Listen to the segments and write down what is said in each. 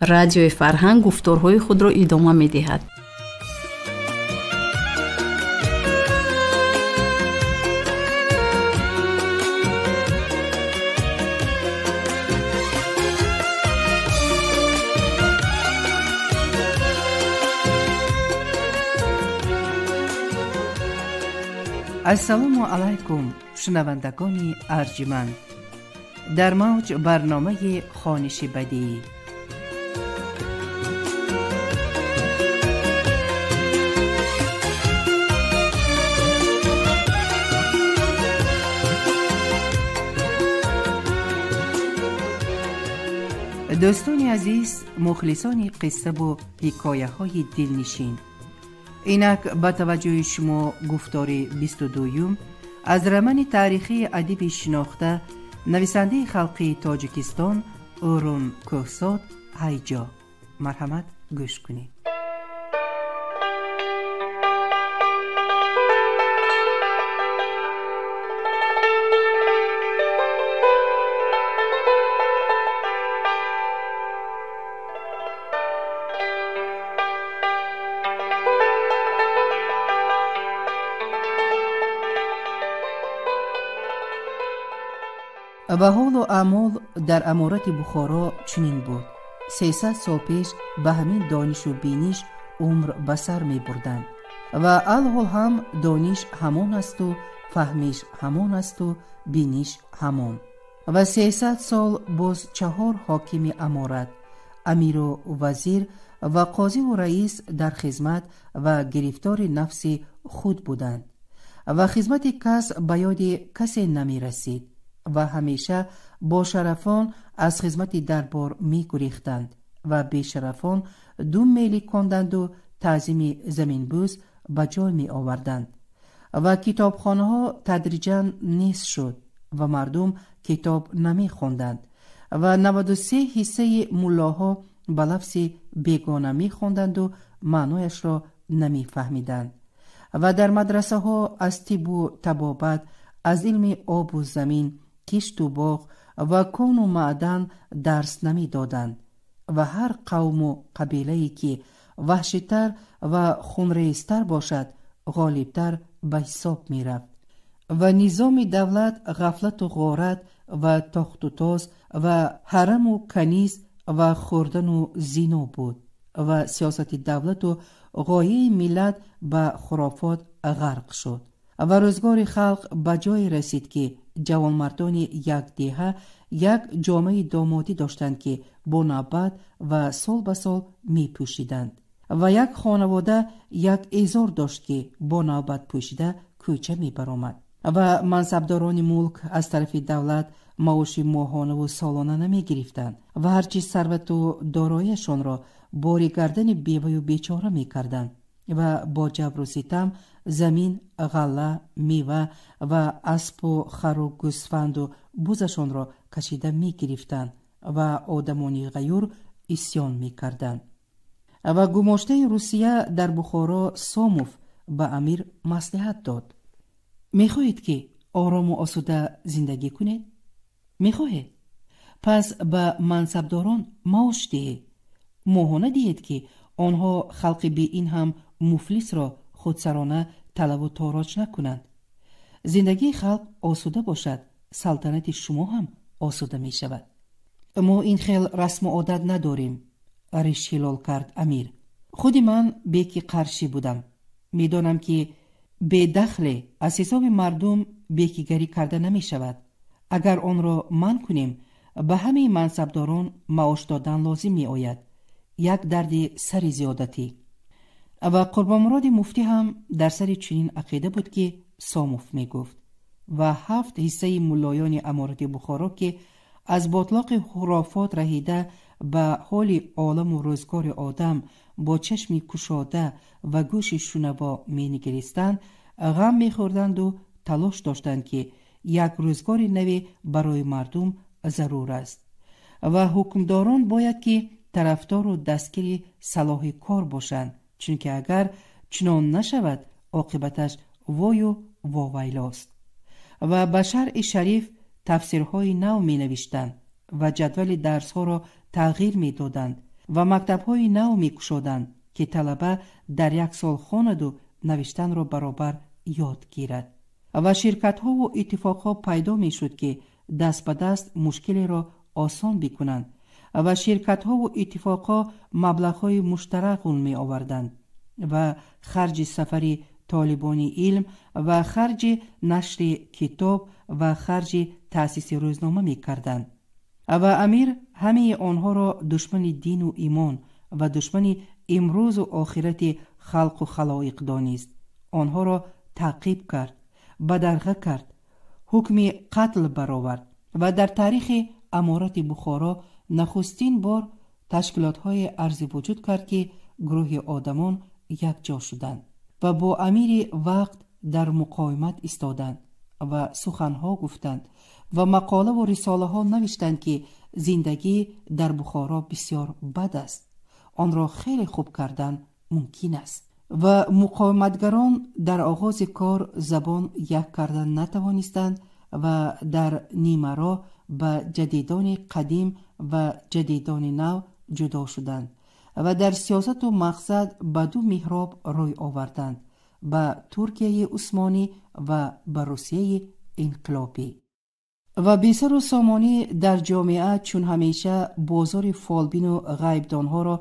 Радиои Фарҳанг гуфторҳои худро идома медиҳад. Ассалому алайкум, шунавандагони арҷманд. Дар мавҷ барномаи хониши бадиӣ. Дӯстони азиз, мухлисони қиссаву ҳикояҳои дилнишин, инак ба таваҷҷӯҳи шумо гуфтори 22-юм аз романи таърихии адиби шинохта, нависандаи халқии Тоҷикистон Ӯрун Кӯҳсод «Ҳайҷо». Марҳамат, гӯш кунед. Ва ҳолу аъмол дар аморати Бухоро чунин буд. 300 сол пеш ба ҳамин донишу биниш умр ба сар мебурданд ва алҳол ҳам дониш ҳамон асту фаҳмиш ҳамон асту биниш ҳамон. Ва 300 сол боз 4 ҳокими аморат, амиру вазир ва қозиву раис дар хизмат ва гирифтори нафси худ буданд ва хизмати кас ба ёди касе намерасид ва ҳамеша бо шарафон аз хизмати дарбор мегурехтанд ва бешарафон ду мели конданду таъзими заминбӯз ба ҷой меоварданд ва китобхонаҳо тадриҷан нест шуд ва мардум китоб намехонданд ва 93 ҳиссаи муллоҳо ба лафзи бегона мехонданду маънояшро намефаҳмиданд ва дар мадрасаҳо аз тибу табобат, аз илми обу замин, кишту боғ ва кону маъдан дарс намедоданд ва ҳар қавму қабилае ки ваҳшитар ва хунрезтар бошад, ғолибтар ба ҳисоб мерафт ва низоми давлат ғафлату ғорат ва тохтутоз ва ҳараму каниз ва хӯрдану зино буд ва сиёсати давлату ғояи миллат ба хурофот ғарқ шуд ва рӯзгори халқ ба ҷое расид ки ҷавонмардони як деҳа як ҷомаи домодӣ доштанд ки бо навбат ва сол ба сол мепӯшиданд ва як хонавода як эзор дошт ки бо навбат пӯшида кӯча мебаромад ва мансабдорони мулк аз тарафи давлат маоши моҳонаву солона намегирифтанд ва ҳарчи сарвату дорояшонро бори гардани беваю бечора мекарданд ва бо ҷабру ситам замин, ғалла, мева ва аспу хару гӯсфанду бузашонро кашида мегирифтанд ва одамони ғаюр исьён мекарданд. Ва гумоштаи Русия дар Бухоро Сомов ба амир маслиҳат дод: мехоҳед ки орому осуда зиндагӣ кунед? Мехоҳед? Пас ба мансабдорон маош диҳед, моҳона диҳед ки онҳо халқи беин ҳам муфлисро худсарона талабу тороҷ накунанд. Зиндагии халқ осуда бошад, салтанати шумо ҳам осуда мешавад. Мо ин хел расму одат надорем, риш ҳилол кард амир. Худи ман беки қаршӣ будам. Медонам ки бедахле аз ҳисоби мардум бекигарӣ карда намешавад. Агар онро манъ кунем, ба ҳамаи мансабдорон маош додан лозим меояд. Як дарди сари зиёдатӣ. Ва Қурбонмуроди муфтӣ ҳам дар сари чунин ақида буд ки Сомов мегуфт ва 7 ҳиссаи муллоёни аморати Бухоро ки аз ботлоқи хурофот раҳида ба ҳоли оламу рӯзгори одам бо чашми кушода ва гӯши шунаво менигаристанд, ғам мехӯрданду талош доштанд ки як рӯзгори наве барои мардум зарур аст ва ҳукмдорон бояд ки тарафдору дастгири салоҳи кор бошанд, чунки агар чунон нашавад, оқибаташ вою вовайлост. Ва ба шаръи шариф тафсирҳои нав менавиштанд ва ҷадвали дарсҳоро тағйир медоданд Ва мактабҳои нав мекушоданд, ки талаба дар як сол хонаду навиштанро баробар ёд гирад. Ва ширкатҳову иттифоқҳо пайдо мешуд, ки даст ба даст мушкилеро осон бикунанд. Ва ширкатҳову иттифоқҳо маблағҳои муштаракун меоварданд ва харҷи сафари толибони илм ва харҷи нашри китоб ва харҷи таъсиси рӯзнома мекарданд. Ва амир ҳамаи онҳоро душмани дину имон ва душмани имрӯзу охирати халқу халоиқ донист. Онҳоро таъқиб кард, бадарға кард, ҳукми қатл баровард ва дар таърихи аморати Бухоро нахустин бор ташкилотҳое арзи вуҷуд кард, ки гурӯҳи одамон якҷо шуданд ва бо амири вақт дар муқовимат истоданд ва суханҳо гуфтанд ва мақолаву рисолаҳо навиштанд, ки зиндагӣ дар Бухоро бисёр бад аст, онро хеле хуб кардан мумкин аст. Ва муқовиматгарон дар оғози кор забон як кардан натавонистанд ва дар нимароҳ ба ҷадидони қадим ва ҷадидони нав ҷудо шуданд ва дар сиёсату мақсад ба ду меҳроб рӯй оварданд: ба Туркияи Усмонӣ ва ба Русияи инқилобӣ. Ва бесару сомонӣ дар ҷомеа чун ҳамеша бозори фолбину ғайбдонҳоро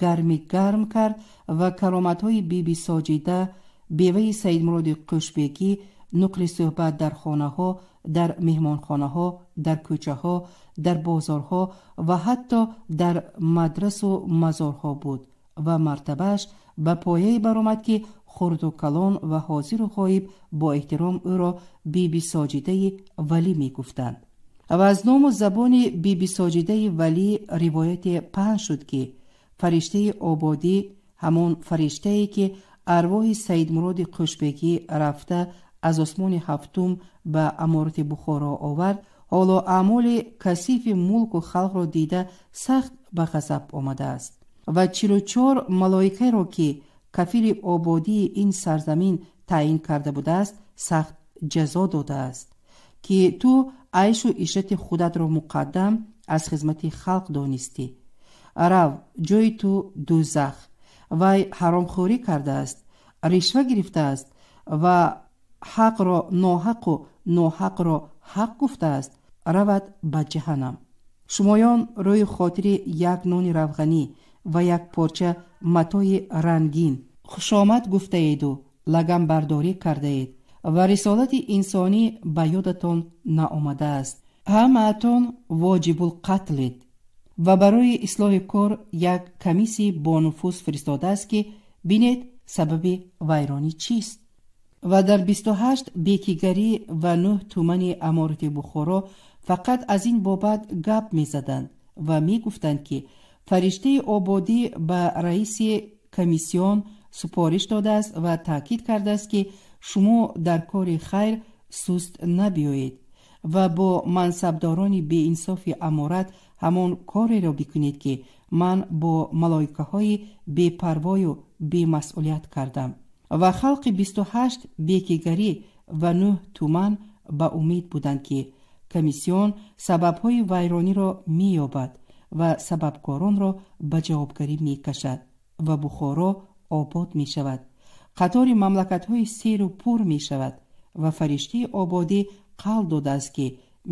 гарми гарм кард ва кароматҳои Биби Соҷида, беваи Саидмуроди Қӯшбегӣ, нуқли суҳбат дар хонаҳо, дар меҳмонхонаҳо, дар кӯчаҳо, дар бозорҳо ва ҳатто дар мадрасу мазорҳо буд ва мартабааш ба пояе баромад, ки хурду калон ва ҳозиру ғоиб бо эҳтиром ӯро Биби Соҷидаи Валӣ мегуфтанд. Ва аз ному забони Биби Соҷидаи Валӣ ривояте паҳн шуд, ки фариштаи ободӣ, ҳамон фариштае, ки арвоҳи Саидмуроди Қӯшбегӣ рафта аз осмони ҳафтум ба аморати Бухоро овард, ҳоло аъмоли касифи мулку халқро дида сахт ба ғазаб омадааст ва 44 малоикаеро, ки кафили ободии ин сарзамин таъин карда будааст, сахт ҷазо додааст, ки ту айшу ишрати худатро муқаддам аз хизмати халқ донистӣ. Рав, ҷои ту дӯзах. Вай ҳаромхӯрӣ кардааст, ришва гирифтааст ва ҳақро ноҳақу ноҳақро ҳақ гуфтааст, равад ба ҷаҳаннам. Шумоён рӯи хотири як нони равғанӣ ва як порча матои рангин хушомад гуфтаеду лаганбардорӣ кардаед ва рисолати инсонӣ ба ёдатон наомадааст. Ҳамаатон воҷибулқатлед. Ва барои ислоҳи кор як комиссияи бонуфуз фиристодааст, ки бинед сабаби вайронӣ чист. Ва дар 28 бекигарӣ ва 9 тумани аморати Бухоро фақат аз ин бобат гап мезаданд ва мегуфтанд, ки фариштаи ободӣ ба раиси комиссион супориш додааст ва таъкид кардааст, ки шумо дар кори хайр суст набиёед ва бо мансабдорони беинсофи аморат ҳамон кореро бикунед, ки ман бо малоикаҳои бепарвою бемасъулият кардам. Ва халқи 28 бекигарӣ ва 9 туман ба умед буданд, ки комиссион сабабҳои вайрониро меёбад ва сабабкоронро ба ҷавобгарӣ мекашад ва Бухоро обод мешавад, қатори мамлакатҳои серу пур мешавад ва фариштаи ободӣ қавл додааст, ки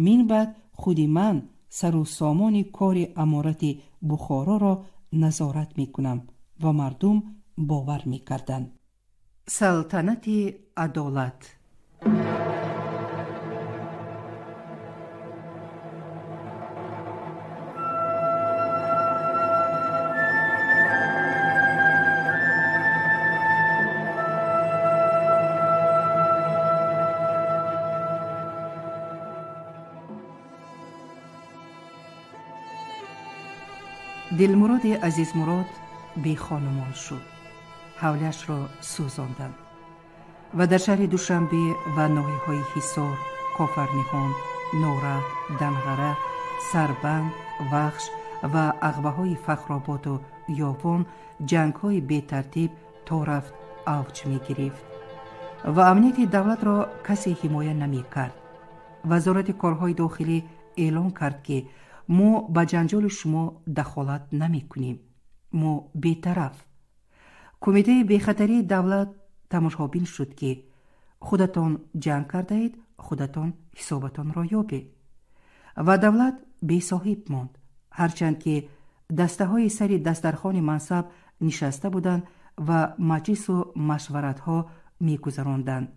минбаъд худи ман сару сомони кори аморати Бухороро назорат мекунам ва мардум бовар мекарданд. Салтанати адолат. Дилмуроди Азизмурод бехонумон шуд. Ҳавлияшро сӯзонданд ва дар шаҳри Душанбе ва ноҳияҳои Ҳисор, Кофарниҳон, Норак, Данғара, Сарбанд, Вахш ва ағваҳои Фахроботу Ёвон ҷангҳои бетартиб то рафт авҷ мегирифт ва амнияти давлатро касе ҳимоя намекард. Вазорати корҳои дохилӣ эълон кард, ки мо ба ҷанҷоли шумо дахолат намекунем. Мо бетараф. Кумитаи бехатарии давлат тамошобин шуд, ки худатон ҷанг кардаед, худатон ҳисобатонро ёбед. Ва давлат бесоҳиб монд. Ҳарчанд ки дастаҳои сари дастархони мансаб нишаста буданд ва маҷлису машваратҳо мегузаронданд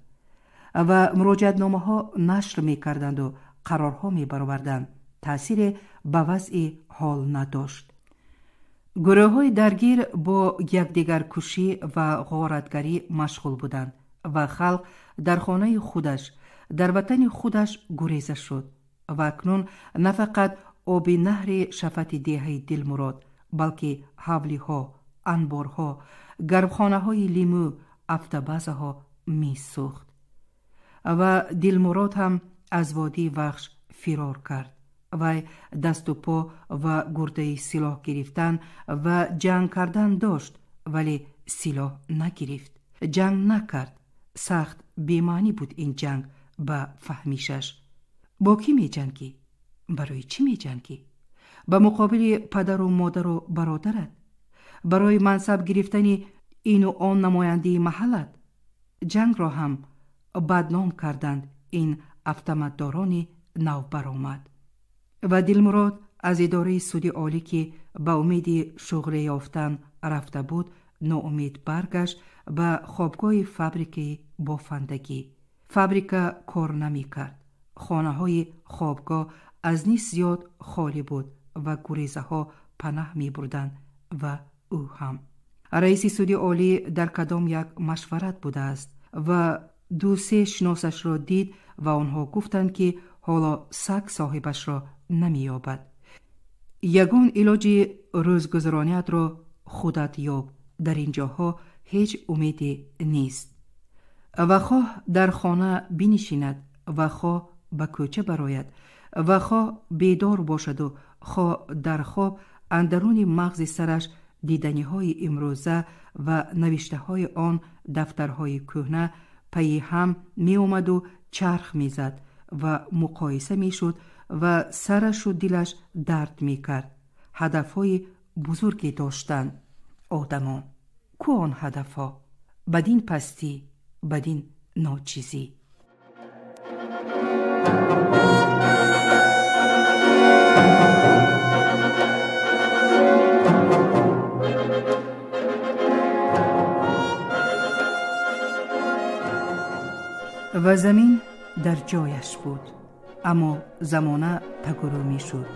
ва муроҷиатномаҳо нашр мекарданду қарорҳо мебароварданд, таъсире ба вазъи ҳол надошт. Гурӯҳҳои даргир бо якдигаркушӣ ва ғоратгарӣ машғул буданд ва халқ дар хонаи худаш, дар ватани худаш гуреза шуд. Ва акнун на фақат оби наҳри шафати деҳаи Дилмурод, балки ҳавлиҳо, анборҳо, гармхонаҳои лимӯ, автобазаҳо месӯхт. Ва Дилмурод ҳам аз водии Вахш фирор кард. Вай дасту по ва гурдаи силоҳ гирифтан ва ҷанг кардан дошт, вале силоҳ нагирифт, ҷанг накард. Сахт бемаънӣ буд ин ҷанг ба фаҳмишаш. Бо кӣ меҷангӣ? Барои чӣ меҷангӣ? Ба муқобили падару модару бародарат? Барои мансаб гирифтани ину он намояндаи маҳаллат? Ҷангро ҳам бадном карданд ин автоматдорони навбаромад. Ва Дилмурод аз идораи суди олӣ, ки ба умеди шуғле ёфтан рафта буд, ноумед баргашт ба хобгоҳи фабрикаи бофандагӣ. Фабрика кор намекард. Хонаҳои хобгоҳ аз нисф зиёд холӣ буд ва гурезаҳо панаҳ мебурданд ва ӯ ҳам. Раиси суди олӣ дар кадом як машварат будааст ва ду-се шиносашро дид ва онҳо гуфтанд, ки ҳоло саг соҳибашро намеёбад. Ягон илоҷи рӯзгузарониятро худат ёб, дар ин ҷоҳо ҳеҷ умеде нест. Ва хоҳ дар хона бинишинад, ва хоҳ ба кӯча барояд, ва хоҳ бедор бошаду хоҳ дар хоб, андаруни мағзи сараш диданиҳои имрӯза ва навиштаҳои он дафтарҳои кӯҳна пайи ҳам меомаду чарх мезад ва муқоиса мешуд ва сарашу дилаш дард мекард. Ҳадафҳои бузурге доштанд одамон. Ку он ҳадафҳо? Бадин пастӣ, бадин ночизӣ. Ва замин дар ҷояш буд, аммо замона тагурӯ мешуд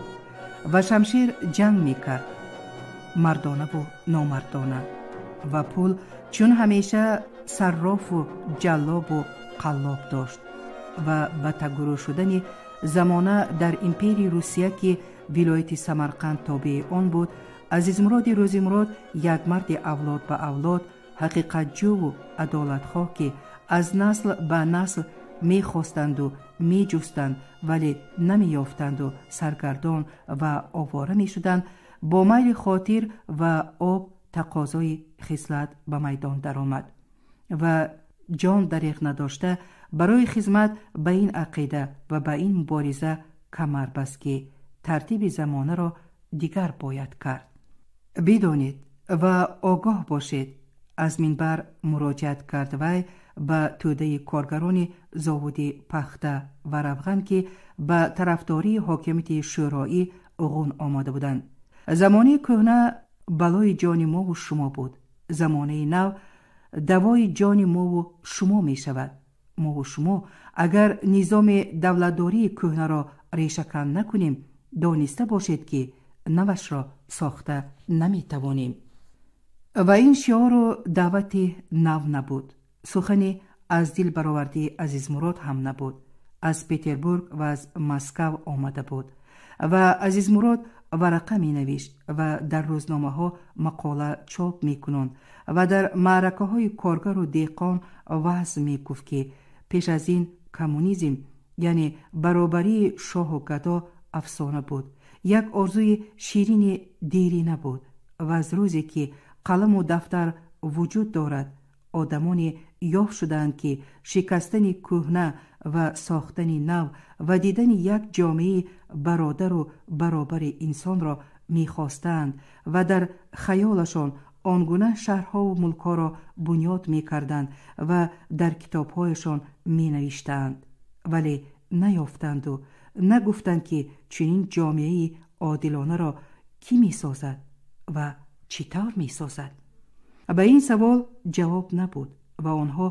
ва шамшер ҷанг мекард, мардонаву номардона, ва пул чун ҳамеша саррофу ҷаллобу қаллоб дошт. Ва ба тагурӯ шудани замона дар империяи Русия, ки вилояти Самарқанд тобеи он буд, Азизмуроди Рӯзимурод, як марди авлод ба авлод, ҳақиқатҷӯву адолатхоҳ, ки аз насл ба насл мехостанду меҷустанд, вале намеёфтанду саргардон ва овора мешуданд, бо майли хотир ва об тақозои хислат ба майдон даромад ва ҷон дареғ надошта барои хизмат ба ин ақида ва ба ин мубориза камар баст, ки тартиби замонаро дигар бояд кард. Бидонед ва огоҳ бошед, аз минбар муроҷиат кард вай ба тӯдаи коргарони зовуди пахта ва равған, ки ба тарафдории ҳокимияти шӯроӣ ғун омода буданд. Замонаи кӯҳна балои ҷони мову шумо буд. Замонаи нав давои ҷони мову шумо мешавад. Мову шумо агар низоми давлатдории кӯҳнаро решакан накунем, дониста бошед, ки навашро сохта наметавонем. Ва ин шиору даъвати нав набуд. Сухани аз дил баровардии Азизмурод ҳам набуд. Аз Петербург ва аз Москав омада буд. Ва Азизмурод варақа менавишт ва дар рӯзномаҳо мақола чоп мекунонд ва дар маъракаҳои коргару деҳқон ваъз мегуфт, ки пеш аз ин коммунизм, яъне баробарии шоҳу гадо, афсона буд, як орзуи ширини дерина буд ва аз рӯзе ки қаламу дафтар вуҷуд дорад, одамоне ёфт шудаанд, ки шикастани кӯҳна ва сохтани нав ва дидани як ҷомеаи бародару баробари инсонро мехостанд ва дар хаёлашон он гуна шаҳрҳову мулкҳоро бунёд мекарданд ва дар китобҳояшон менавиштаанд, вале наёфтанду нагуфтанд, ки чунин ҷомеаи одилонаро кӣ месозад ва чӣ тавр месозад. Ба ин савол ҷавоб набуд ва онҳо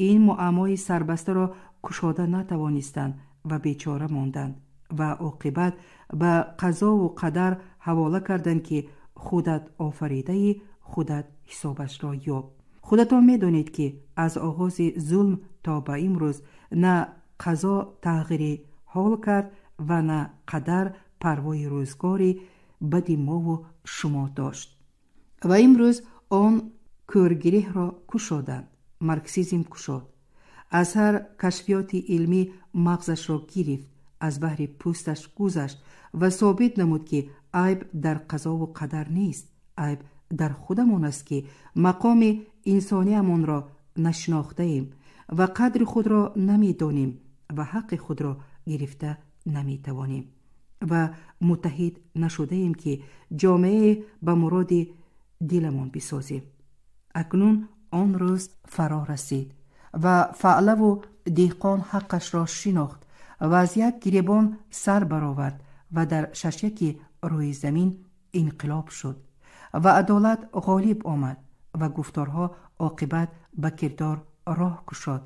ин муаммои сарбастаро кушода натавонистанд ва бечора монданд ва оқибат ба қазову қадар ҳавола карданд, ки худат офаридаи худат ҳисобашро ёб. Худатон медонед, ки аз оғози зулм то ба имрӯз на қазо тағйири ҳол кард ва на қадар парвои рӯзгори бади мову шумо дошт. Ва имрӯз он кӯргиреҳро кушоданд, марксизм кушод. Аз ҳар кашфиёти илмӣ мағзашро гирифт, аз баҳри пӯсташ гузашт ва собит намуд, ки айб дар қазову қадар нест, айб дар худамон аст, ки мақоми инсониамонро нашинохтаем ва қадри худро намедонем ва ҳаққи худро гирифта наметавонем ва муттаҳид нашудаем, ки ҷомеае ба муроди диламон бисозем. Акнун он рӯз фаро расид ва фаълаву деҳқон ҳаққашро шинохт ва аз як гиребон сар баровард ва дар шашяки рӯи замин инқилоб шуд ва адолат ғолиб омад ва гуфторҳо оқибат ба кирдор роҳ кушод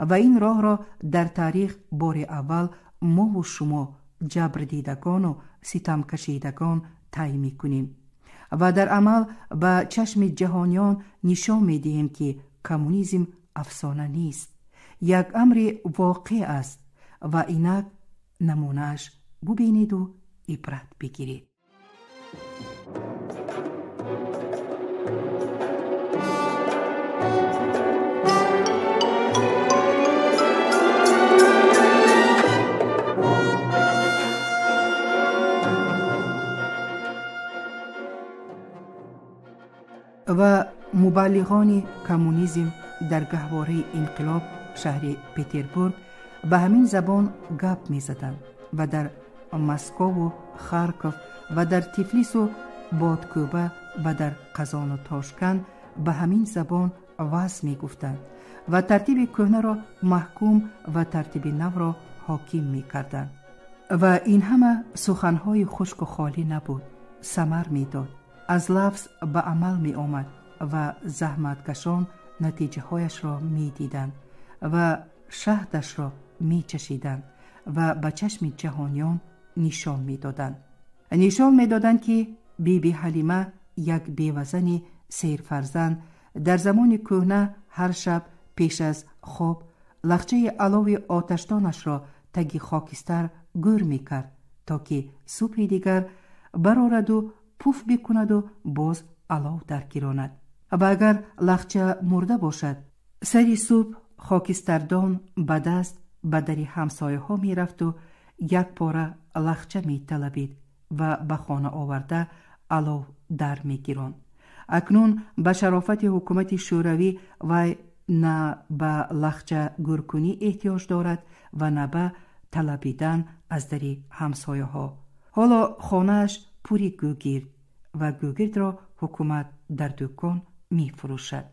ва ин роҳро дар таърих бори аввал мову шумо, ҷабрдидагону ситамкашидагон, тай мекунем ва дар амал ба чашми ҷаҳониён нишон медиҳем, ки коммунизм афсона нест, як амри воқеъ аст ва инак намунааш бубинеду ибрат бигиред. Ва мубаллиғони коммунизм дар гаҳвораи инқилоб шаҳри Петербург ба ҳамин забон гап мезаданд ва дар Москову Харков ва дар Тифлису Бодкӯба ва дар Қазону Тошканд ба ҳамин забон ваъз мегуфтанд ва тартиби кӯҳнаро маҳкум ва тартиби навро ҳоким мекарданд. Ва ин ҳама суханҳои хушку холӣ набуд, самар медод, аз лафз ба амал меомад ва заҳматкашон натиҷаҳояшро медиданд ва шаҳдашро мечашиданд ва ба чашми ҷаҳониён нишон медоданд. Нишон медоданд, ки Биби Ҳалима, як бевазани серфарзанд, дар замони кӯҳна ҳар шаб пеш аз хоб лахчаи алови оташдонашро таги хокистар гӯр мекард, то ки субҳи дигар барораду пуф бикунаду боз алов даргиронад. Ва агар лахча мурда бошад, сари субҳ хокистардон ба даст ба дари ҳамсояҳо мерафту як пора лахча металабид ва ба хона оварда алов дар мегиронд. Акнун ба шарофати ҳукумати шӯравӣ вай на ба лахча гӯркунӣ эҳтиёҷ дорад ва на ба талабидан аз дари ҳамсояҳо. Ҳоло хонааш пури гӯгирд ва гӯгирдро ҳукумат дар дукон мефурӯшад.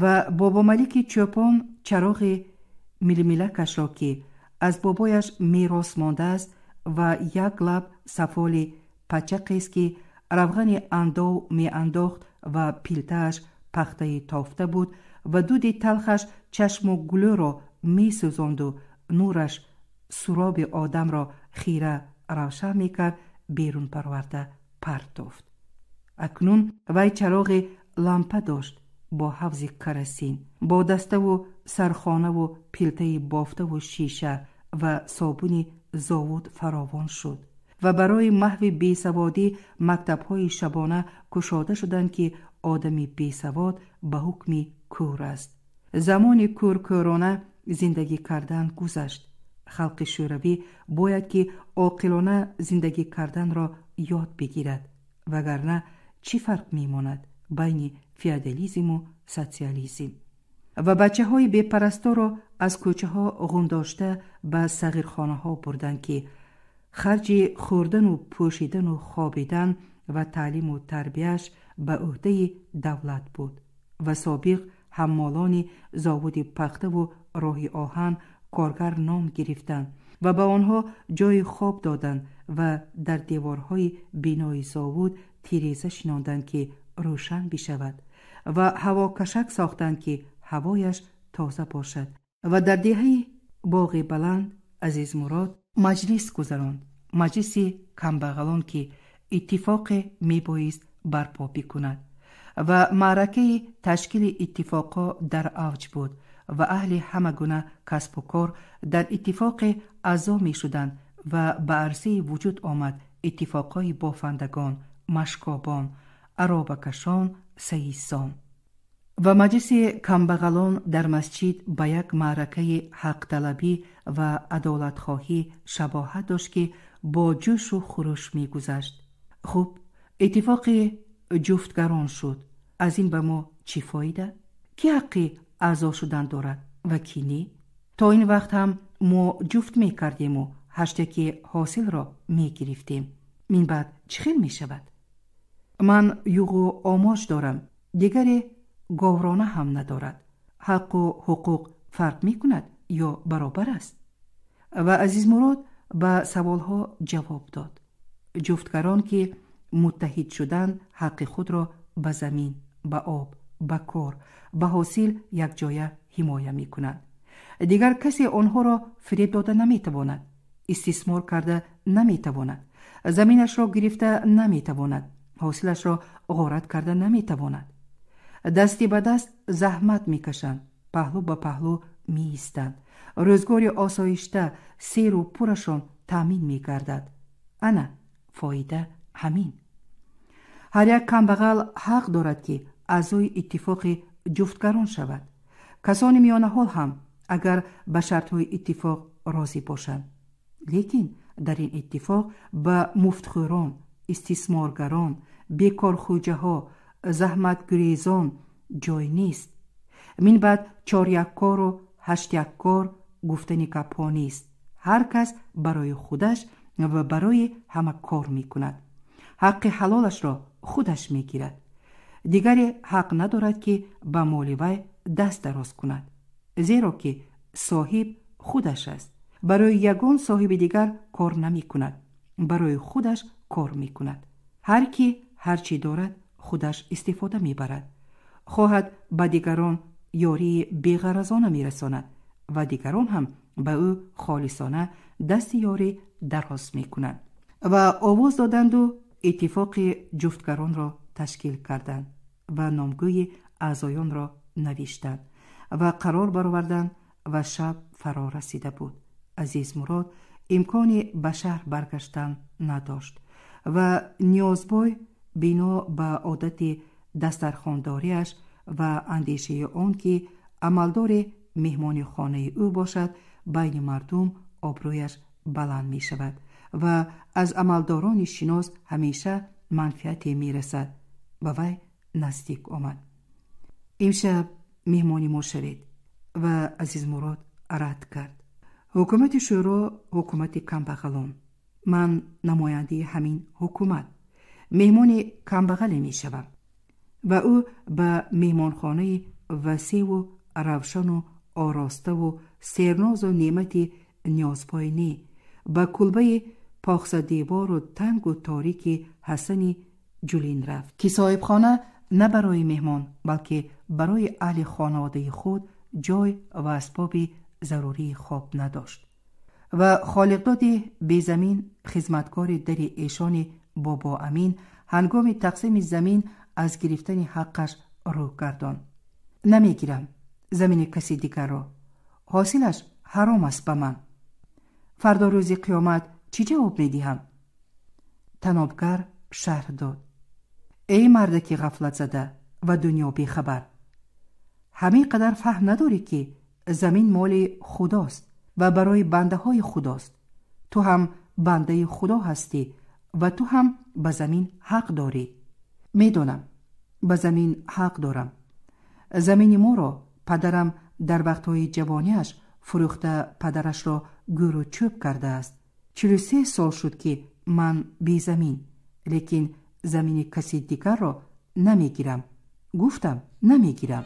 Ва Бобомалики чӯпон чароғи милмилакашро, ки аз бобояш мерос мондааст ва як лаб сафоли пачақест, ки равғани андов меандохт ва пилтааш пахтаи тофта буд ва дуди талхаш чашму гулӯро месӯзонду нураш суроби одамро хира равшан мекард, берун парварда партофт. Акнун вай чароғи лампа дошт бо ҳавзи карасин, бо даставу сархонаву пилтаи бофтаву шиша ва собуни зовуд фаровон шуд ва барои маҳви бесаводӣ мактабҳои шабона кушода шуданд, ки одами бесавод ба ҳукми кӯр аст. Замони кӯркӯрона зиндагӣ кардан гузашт. Халқи шӯравӣ бояд ки оқилона зиндагӣ карданро ёд бигирад, вагарна чӣ фарқ мемонад байни феодализму социализм? Ва бачаҳои бепарасторо аз кӯчаҳо ғундошта ба сағирхонаҳо бурданд, ки харҷи хӯрдану пӯшидану хобидан ва таълиму тарбияш ба ӯҳдаи давлат буд ва собиқ ҳаммолони заводи пахтаву роҳи оҳан коргар ном гирифтанд ва ба онҳо ҷойи хоб доданд ва дар деворҳои бинои завод тиреза шинонданд, ки рӯшан бишавад ва ҳавокашак сохтанд, ки ҳавояш тоза бошад. Ва дар деҳаи Боғи Баланд Азизмурод маҷлис гузаронд, маҷлиси камбағалон, ки иттифоқе мебоист барпо бикунад ва маъракаи ташкили иттифоқҳо дар авҷ буд ва аҳли ҳама гуна касбу кор дар иттифоқе аъзо мешуданд ва ба арсаи вуҷуд омад иттифоқҳои бофандагон, машкобон, аробакашон, саисон. Ва маҷлиси камбағалон дар масҷид ба як маъракаи ҳақталабӣ ва адолатхоҳӣ шабоҳат дошт, ки бо ҷӯшу хуруш мегузашт. Хуб, иттифоқи ҷуфтгарон шуд. Аз ин ба мо чӣ фоида? Кӣ ҳаққи аъзо шудан дорад ва кӣ не? То ин вақт ҳам мо ҷуфт мекардему ҳаштяки ҳосилро мегирифтем. Минбаъд чӣ хел мешавад? Ман юғу омоҷ дорам, дигаре говрона ҳам надорад. Ҳаққу ҳуқуқ фарқ мекунад ё баробар аст? Ва Азизмурод ба саволҳо ҷавоб дод. Ҷуфтгарон, ки муттаҳид шуданд, ҳаққи худро ба замин, ба об, ба кор, ба ҳосил якҷоя ҳимоя мекунанд. Дигар касе онҳоро фиреб дода наметавонад, истисмор карда наметавонад, заминашро гирифта наметавонад, ҳосилашро ғорат карда наметавонад. Дасти ба даст заҳмат мекашанд, паҳлӯ ба паҳлӯ меистанд. Рӯзгори осоишта серу пурашон таъмин мегардад. Ана фоида ҳамин. Ҳар як камбағал ҳақ дорад, ки аъзои иттифоқи ҷуфтгарон шавад. Касони миёнаҳол ҳам, агар ба шартҳои иттифоқ розӣ бошанд. Лекин дар ин иттифоқ ба муфтхӯрон, истисморгарон, бекорхӯҷаҳо, заҳматгурезон ҷой нест. Минбаъд чоряккору ҳаштяккор гуфтани гапҳо нест. Ҳар кас барои худаш ва барои ҳама кор мекунад. Ҳаққи ҳалолашро худаш мегирад. Дигаре ҳақ надорад, ки ба моли вай даст дароз кунад, зеро ки соҳиб худаш аст. Барои ягон соҳиби дигар кор намекунад, барои худаш кор мекунад. Ҳар ки ҳар чӣ дорад, худаш истифода мебарад. Хоҳад ба дигарон ёрии беғаразона мерасонад ва дигарон ҳам ба ӯ холисона дасти ёрӣ дароз мекунанд. Ва овоз доданду иттифоқи ҷуфтгаронро ташкил карданд ва номгӯи аъзоёнро навиштанд ва қарор бароварданд ва шаб фаро расида буд. Азизмурод имкони ба шаҳр баргаштан надошт ва Ниёзбой бино ба одати дастархондориаш ва андешаи он, ки амалдори меҳмони хонаи ӯ бошад, байни мардум обрӯяш баланд мешавад ва аз амалдорони шинос ҳамеша манфиате мерасад, ба вай наздик омад. Имшаб меҳмони мо шавед. Ва Азизмурод рад кард. Ҳукумати шӯро, ҳукумати камбағалон. Ман намояндаи ҳамин ҳукумат. Меҳмони камбағале мешавам. Ва ӯ ба меҳмонхонаи васеъу равшану ороставу сернозу неъмати Ниёзбой не, ба кулбаи похсадевору тангу торики Ҳасани Ҷулин рафт, ки соҳибхона на барои меҳмон, балки барои аҳли хонаводаи худ ҷой ва асбоби зарурии хоб надошт. Ва Холиқдоди безамин, хизматкори дари эшони Бобоамин, ҳангоми тақсими замин аз гирифтани ҳаққаш рӯ гардонд. Намегирам замини каси дигарро. Ҳосилаш ҳаром аст ба ман. Фардо рӯзи қиёмат чӣ ҷавоб медиҳам? Танобгар шарҳ дод. Эй мардаки ғафлатзада ва дунё бехабар! Ҳамин қадар фаҳм надорӣ, ки замин моли худост ва барои бандаҳои худост. Ту ҳам бандаи худо ҳастӣ ва ту ҳам ба замин ҳақ дорӣ. Медонам, ба замин ҳақ дорам. Замини моро падарам дар вақтҳои ҷавониаш фурӯхта, падарашро гӯру чӯб кардааст. 43 сол шуд, ки ман безамин, лекин Замини каси дигарро намегирам. Гуфтам, намегирам.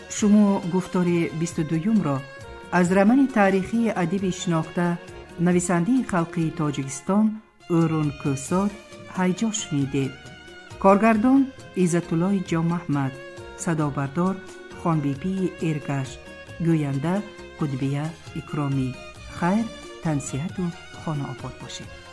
Шумо гуфтори 22-юмро аз романи таърихии адиби шинохта, нависандаи халқии Тоҷикистон Ӯрун Кӯҳсор «Ҳайҷо» шунидед. Коргардон Иззатуллои Ҷонмаҳмад, садобардор Хонбибии Эргаш, гӯянда Қудбия Икромӣ. Хайр, тансиҳату хонаобод бошед.